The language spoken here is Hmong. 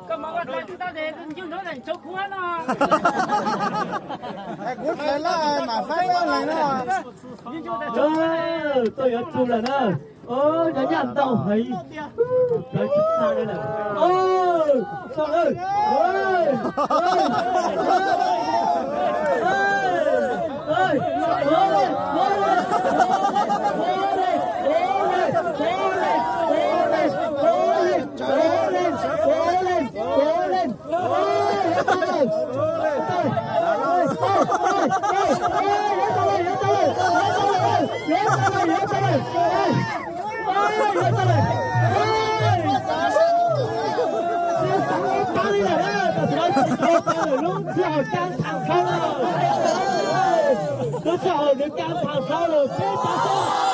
Koj mas ua tau twb tau tes ncu nrov ntsoov kuv no. Kuv khaws laj mam faib pab leeg no. Tuaj yuav tsum lawm na. Nyob nyaj ntau heev. Kawg tsis txha li lawm. Lub sij hawm cam tham hlau lawm, lub sij hawm nws cam tham hlau lawm, peb pab